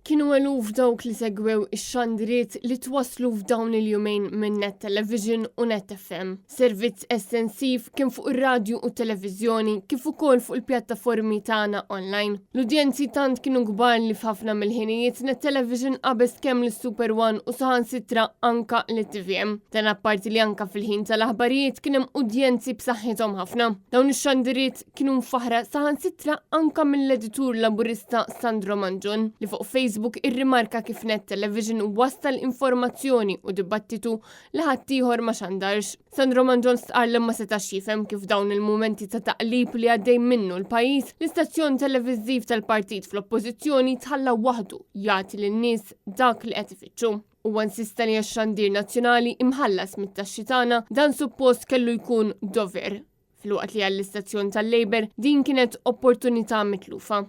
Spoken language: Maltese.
Kienu eluf dawk li segwew ix-xandiriet li twasslu f'dawn il-jumejn minn Net Television u Net FM. Servizz estensiv kemm fuq ir-radju u t-televiżjoni kif ukoll fuq il-pjattaformi tagħna online. L-udjenzi tant kienu kbar li f'ħafna mill-ħinijiet Net Television qabeż kemm lis-Super One u saħansitra anka lit-TVM. Dan apparti li anka fil-ħin tal-aħbarijiet kien hemm udjenzi b'saħħithom ħafna. Dawn ix-xandiriet kienu mfaħra saħansitra anka mill-editur Laburista Sandro Mangion li fuq Facebook irrimarka kif Net Television wassal informazzjoni u dibattitu li ħaddieħor ma xandarx. Sandro Mangion stqarr li ma setax jifhem kif dawn il-mumenti ta' taqlib li għaddej minnu l-pajjiż, l-istazzjon televiżiv tal-partit fl-oppożizzjoni tħalla waħdu jagħti lin-nies dak li qed ifittxu. Huwa insista li għax-xandir nazzjonali imħallas mit-taxxi tagħna dan suppost kellu jkun dover. Filwaqt li għall-istazzjon tal-Labour din kienet opportunità mitlufa.